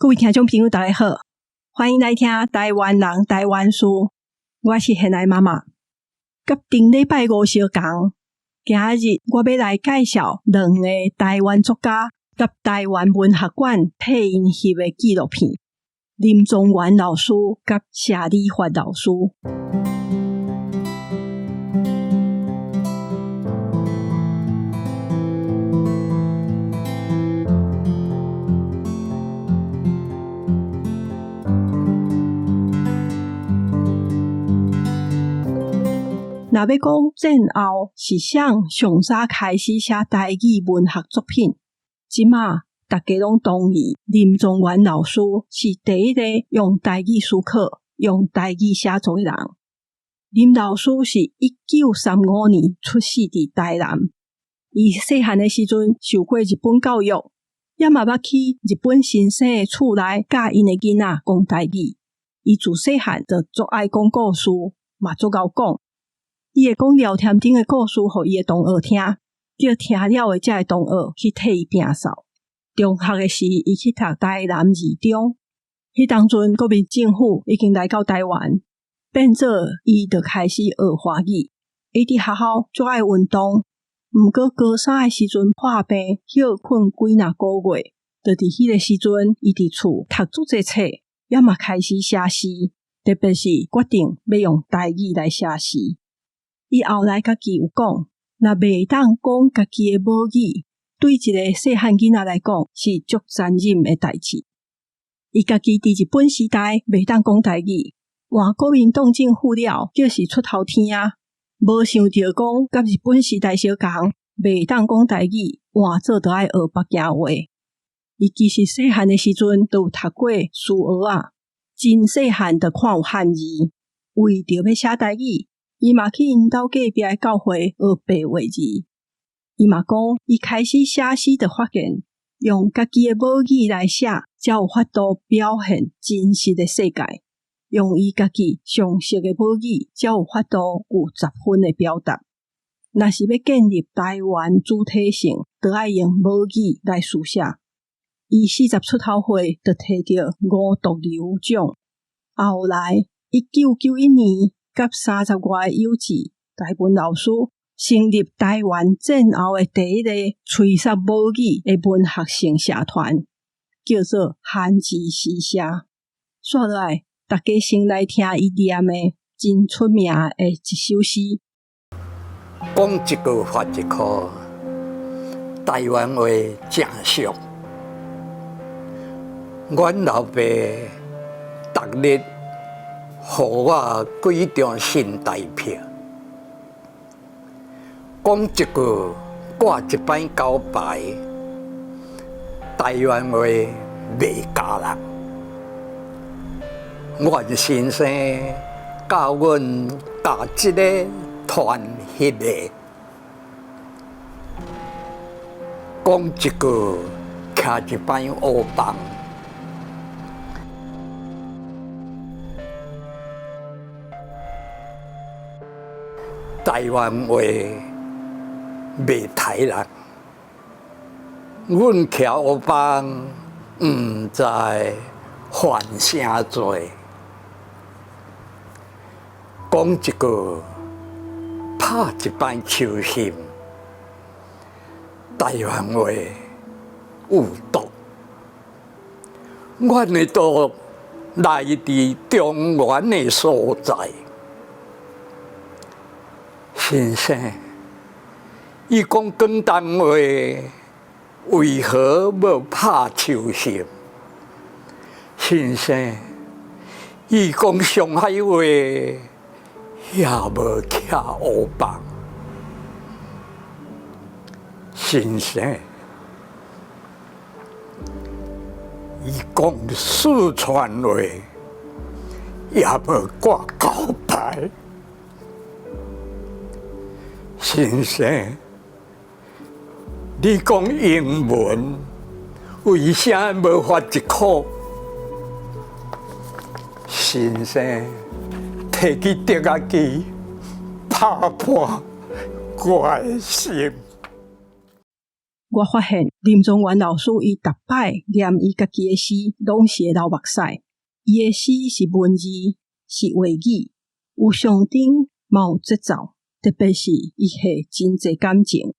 各位聽眾朋友，大家好，歡迎來聽台灣人台灣事。我是賢愛媽媽。佮頂禮拜五相仝，今日我欲來介紹兩个台灣作家佮台灣文學館替𪜶翕的紀錄片：林宗元老師佮謝理發老師。若欲講戰後是誰上早開始寫台語文學作品，這馬逐家攏同意林宗元老師是第一个用台語思考、用台語寫作的人。林老師是1935年出世佇台南，伊細漢的時陣受過日本教育，也嘛捌去日本先生的厝內教𪜶的囡仔講台語。伊自細漢就足愛講故事，嘛足𠢕講。伊會講聊天頂的故事予伊的同學聽，叫聽了的這个同學去替伊摒掃。中學的時，伊去讀台南二中，彼當陣國民政府已經來到台灣，變做伊就開始學華語。伊佇學校足愛運動，毋過高三的時陣破病，歇睏幾若个月，就佇彼个時陣，伊佇厝讀足濟冊，也嘛開始寫詩，特別是決定欲用台語來寫詩。伊後來家己有講，若袂當講家己的母語，對一个細漢囡仔來講是足殘忍的代誌。伊家己佇日本時代袂當講台語，換國民黨政府了，就是出頭天啊！無想著講佮日本時代相仝，袂當講台語，換做著愛學北京話。伊其實細漢的時陣就有讀過書學仔，真細漢就看有漢字，為著欲寫台語。伊嘛去𪜶兜隔壁的教會學白話字。伊嘛講，伊開始寫詩就發現，用家己的母語來寫，才有法度表現真實的世界。用伊家己上熟的母語，才有法度有十分的表達。若是欲建立台灣主體性，就愛用母語來書寫。伊40出頭歲就提著吳濁流獎。後來，1991年，佮30外个友志台文老師成立台灣戰後的第一个吹捒母語的文學性社團，叫做韓字詩社。煞落來，大家先來聽伊念的真出名的一首詩。講一句罰一箍，台灣話誠俗。阮老爸逐日予我幾張新台票，講一句掛一擺狗牌，台灣話袂教人。阮先生教阮共這个傳彼个，講一句徛一擺烏枋。台灣話袂刣人，阮徛烏枋毋知犯啥罪，講一句拍一擺手心，台灣話有毒，阮的毒來佇中原的所在。先生，伊講廣東話為何無拍手心？先生，伊講上海話也無徛烏枋。先生，伊講四川話也無掛狗牌。先生，你講英文，為啥無罰一箍？先生，提起竹仔機，拍破我的心。我發現林宗元老師伊逐擺念伊家己的詩，攏是會流目屎。伊的詩是文字，是話語，有象徵，嘛有節奏，特別是伊下真濟感情。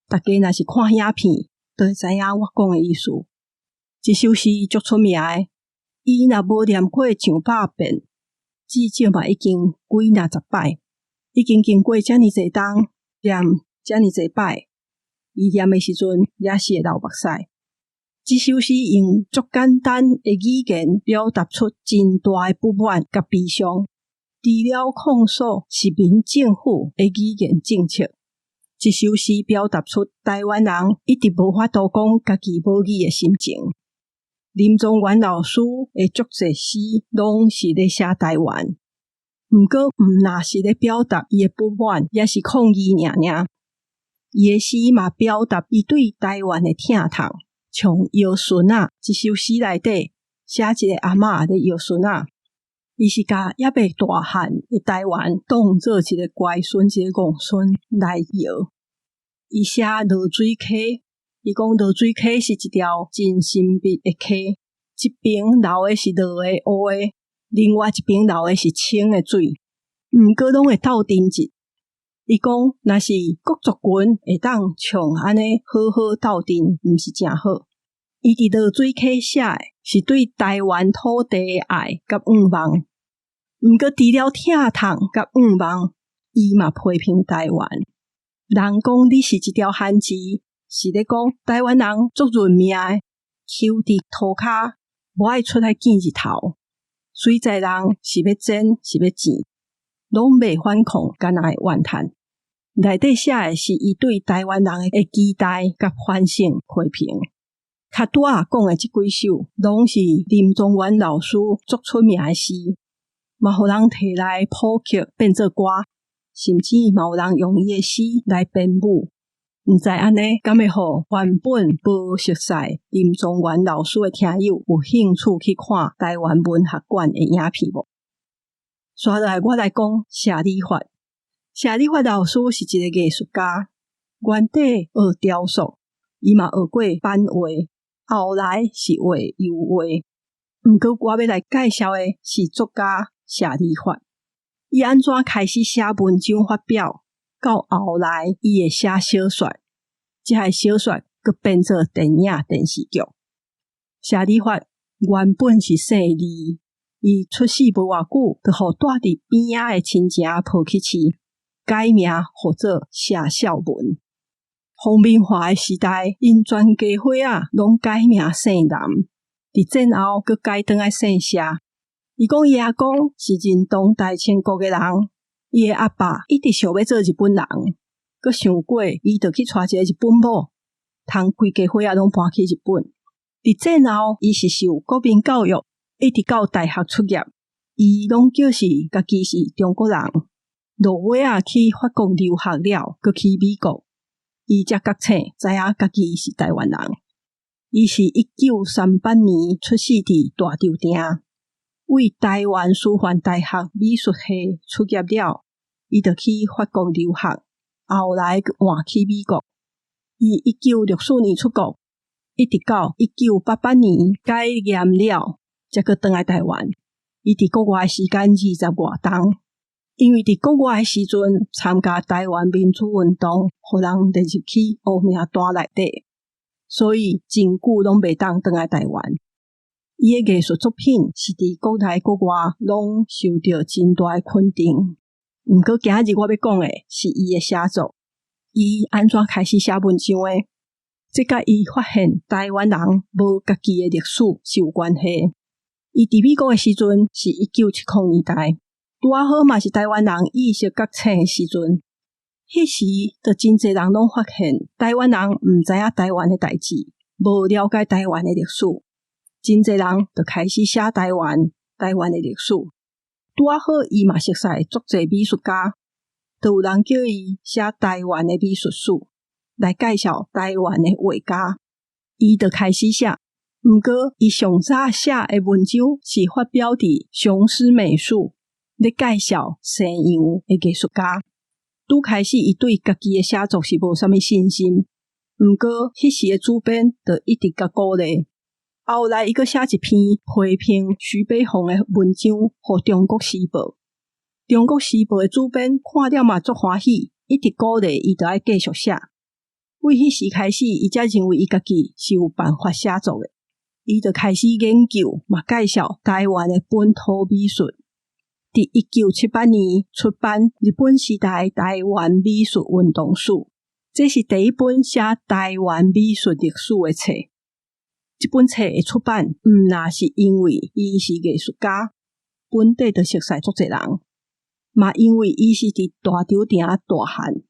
大家若是看影片，就會知影我講的意思。這首詩足出名的，伊若無念過上百遍，至少嘛已經幾若十擺，已經經過遮爾濟冬，念遮爾濟擺。伊念的時陣也是會流目屎。這首詩用足簡單的語言表達出真大的不滿佮悲傷。除了控訴殖民政府的語言政策，這首詩表達出台灣人一直無法度講家己母語的心情。林宗元老師的足濟詩攏是咧寫台灣，毋過毋若是咧表達伊的不滿，抑是抗議爾爾。伊的詩嘛表達伊對台灣的疼痛，像搖孫仔這首詩內底寫一個阿嬤咧搖孫仔，伊是共猶未大漢的台灣當做一個乖孫，一個戇孫來搖。伊寫濁水溪，伊講濁水溪是一條真神秘的溪，一邊流的是濁的烏的，另外一邊流的是清的水，毋過攏會鬥陣一。伊講，若是各族群會當像按呢好好鬥陣，毋是誠好。伊佇濁水溪寫的是對台灣土地的愛佮向望，毋過除了疼痛佮向望，伊嘛批評台灣。人講你是一條番薯，是咧講台灣人足認命的，勼佇塗跤，無愛出來見日頭。隨在人是欲煎是欲糋，攏袂反抗，敢若會怨嘆。內底寫的是伊對台灣人的期待佮反省批評。較拄仔講的這幾首，攏是林宗元老師足出名的詩，嘛予人提來譜曲變做歌，甚至嘛有人用伊的詩來編舞。毋知按呢，敢會予原本無熟似林宗元老師的聽友有興趣去看台灣文學館的影片無？紲落來，我來講謝理發。謝理發老師是一個藝術家，原底學雕塑，伊嘛學過版畫，後來是畫油畫。毋過我欲來介紹的是作家謝理發。伊按怎開始寫文章發表，到後來伊會寫小說，這項小說閣變做電影電視劇。謝理發原本是姓李，伊出世無偌久，就予蹛佇邊仔的親情抱去飼，改名號做謝孝文。皇民化的時代，𪜶全家伙仔攏改名姓林，佇戰後閣改轉來姓謝。伊講伊阿公是認同大清國的人，伊的阿爸一直想欲做日本人，閣想過伊就去娶一个日本某，通規家伙仔攏搬去日本。佇戰後，伊是受國民教育，一直到大學畢業，伊攏叫是家己是中國人。落尾仔去法國留學了，閣去美國，伊才覺醒，知影家己是台灣人。伊是1938年出世佇大稻埕，為台灣師範大學美術系畢業了，伊就去法國留學，後來閣換去美國。伊1964年出國，一直到1988年解嚴了，才閣轉來台灣。伊佇國外時間20外冬，因為佇國外的時陣參加台灣民主運動，予人列入去烏名單內底，所以真久攏袂當轉來台灣。伊的藝術作品是佇國內國外攏受著真大的肯定。毋過今日我欲講的是伊的寫作，伊按怎開始寫文章的？這佮伊發現台灣人無家己的歷史是有關係。伊佇美國的時陣是1970年代，拄仔好嘛是台灣人意識覺醒的時陣。彼時就真濟人攏發現台灣人毋知影台灣的代誌，無了解台灣的歷史，真濟人就開始寫台灣、台灣的歷史。拄仔好伊嘛熟似足濟美術家，就有人叫伊寫台灣的美術史，來介紹台灣的畫家。伊就開始寫，毋過伊上早寫的文章是發表佇《雄獅美術》，咧介紹西洋的藝術家。拄開始，伊對家己的寫作是無啥物信心，毋過彼時的主編就一直共鼓勵。後來伊閣寫一篇批評徐悲鴻的文章，予中國時報。中國時報的主編看了嘛足歡喜，一直鼓勵伊，著愛繼續寫。對彼時開始，伊才認為伊家己是有辦法寫作的。伊就開始研究，嘛介紹台灣的本土美術。佇1978年出版《日本時代台灣美術運動史》，這是第一本寫台灣美術歷史的冊。這本冊的出版，毋但是因為伊是藝術家，本底就熟似足濟人，嘛因為伊是佇大稻埕大漢，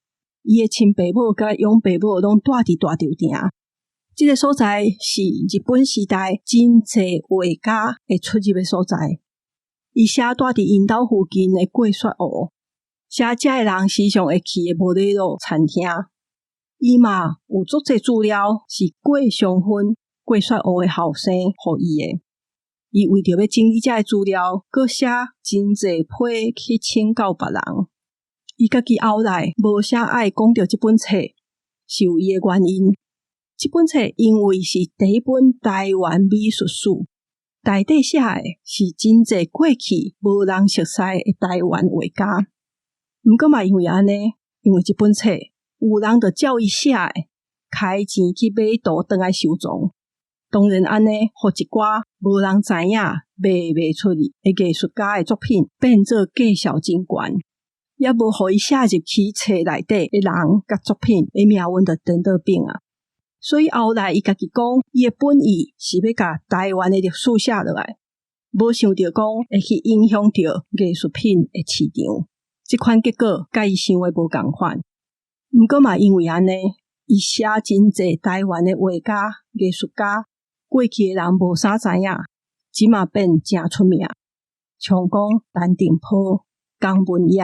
伊的親爸母佮養爸母攏住佇大稻埕。這个所在是日本時代真濟畫家會出入的所在。伊寫住佇𪜶兜附近的過雪湖，寫遮的人時常會去的無禮路餐廳。伊嘛有足濟資料是郭松芬過雪湖的後生予伊的。伊為著欲整理遮的資料，閣寫真濟批去請教別人。伊家己後來無啥愛講著這本冊，是有伊的原因。這本冊因為是第一本台灣美術史，內底寫的是真濟過去無人熟似的台灣畫家。毋過嘛因為按呢，因為這本冊有人就照伊寫的，開錢去買圖轉來收藏。當然按呢，予一寡無人知影、賣袂出去的藝術家的作品變做價數真懸，也無予伊寫入去冊內底的人佮作品的命運就顛倒變啊！所以後來伊家己講，伊的本意是欲共台灣的歷史寫落來，無想著講會去影響著藝術品的市場。這款結果佮伊想的無仝款。毋過嘛因為按呢，伊寫真濟台灣的畫家、藝術家，過去的人無啥知影，這馬變誠出名。像講陳澄波、江文也，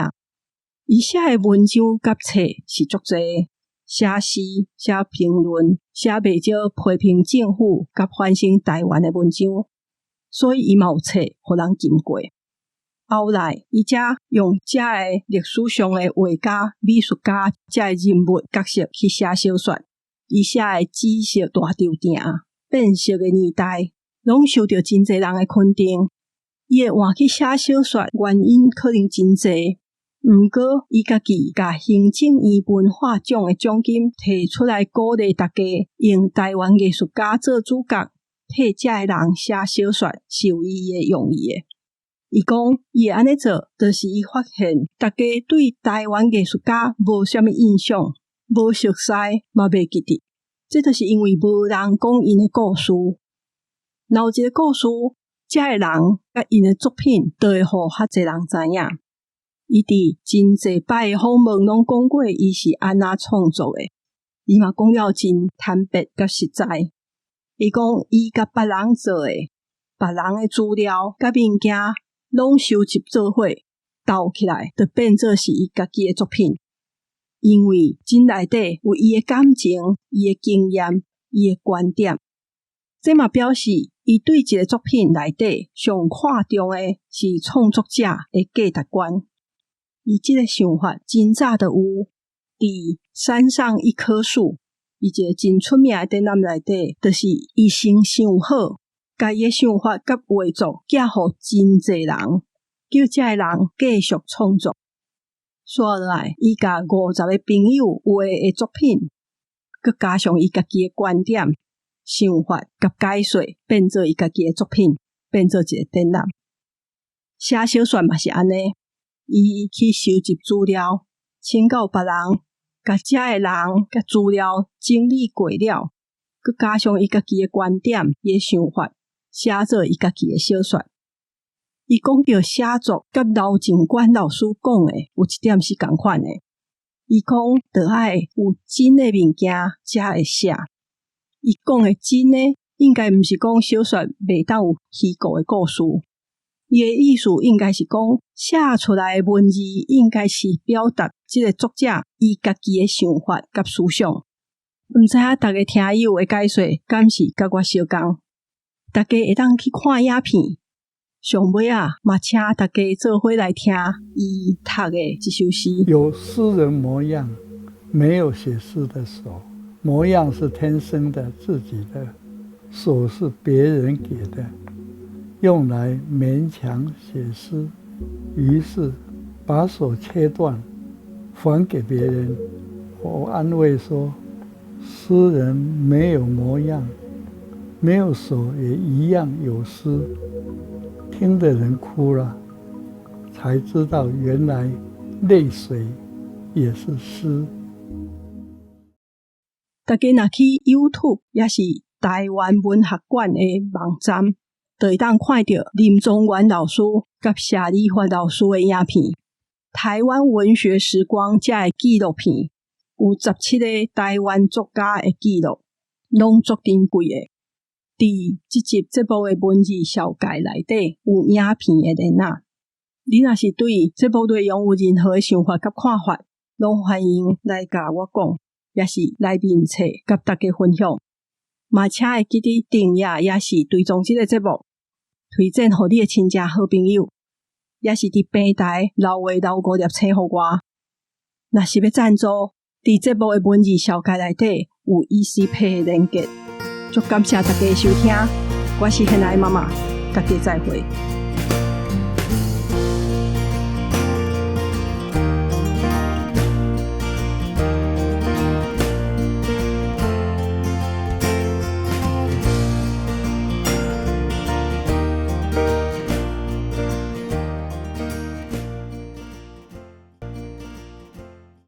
伊寫的文章佮冊是足濟。寫詩、寫評論、寫袂少批評政府佮反省台灣的文章，所以伊嘛有冊予人禁過。後來，伊才用遮的歷史上的畫家、美術家遮的人物角色去寫小說。伊寫的《紫色大稻埕》、變色的年代，攏受著真濟人的肯定。伊會換去寫小說，原因可能真濟。毋過，伊家己共行政院文化獎的獎金提出來鼓勵大家用台灣藝術家做主角，替遮的人寫小說，是有伊的用意的。伊講，伊會按呢做，就是伊發現大家對台灣藝術家無啥物印象，無熟似，嘛袂記得。這就是因為無人講𪜶的故事。若有一個故事，遮的人佮𪜶的作品，就會予較濟人知影。伊佇真濟擺的訪問攏講過，伊是按怎創作的。伊嘛講了真坦白佮實在。伊講伊共別人做的，別人的資料佮物件攏收集做伙，鬥起來，就變做是伊家己的作品。因為這內底有伊的感情、伊的經驗、伊的觀點。這嘛表示伊對一個作品內底上看重的是創作者的價值觀。伊這个想法真早就有，佇山上一棵樹，伊一个真出名的展覽內底，就是伊先想好，共伊的想法佮畫作寄予真濟人，叫遮的人繼續創作。煞落來，伊共50個朋友畫的作品，閣加上伊家己的觀點、想法佮解說，變做伊家己的作品，變做一个展覽。寫小說嘛是按呢。伊去收集資料，請教別人，共遮的人佮資料整理過了，閣加上伊家己的觀點、伊的想法，寫做伊家己的小說。伊講著寫作佮劉靜觀老師講的有一點是仝款的。伊講，著愛有真的物件才會寫。伊講的真的，應該毋是講小說袂當有虛構的故事。伊的意思應該是講，寫出來的文字應該是表達這个作者伊家己的想法佮思想。毋知影逐个聽友的解說敢是佮我相仝？大家會當去看影片。上尾仔，嘛請大家做伙來聽伊讀的這首詩。有詩人模樣，沒有寫詩的手。模樣是天生的，自己的，手是別人給的，用來勉強寫詩。於是把手切斷，還給別人。我安慰說，詩人沒有模樣，沒有手也一樣有詩。聽的人哭了，才知道原來淚水也是詩。大家若去 YouTube，抑是臺灣文學館的網站，就會當看著林宗元老師佮謝理發老師的影片。臺灣文學時光這个紀錄片，有17個臺灣作家的記錄，攏足珍貴的。佇這集節目的文字紹介內底有影片的連結。你若是對節目內容有任何的想法佮看法，攏歡迎來共我講，抑是來面冊佮大家分享。嘛，請會記得訂閱，抑是追蹤這個節目，推薦予你的親戚好朋友，抑是佇平台留話留五粒星予我。若是欲贊助，佇節目的文字紹介內底有 ECPay 的連結。足感謝大家的收聽，我是現在媽媽，大家再會。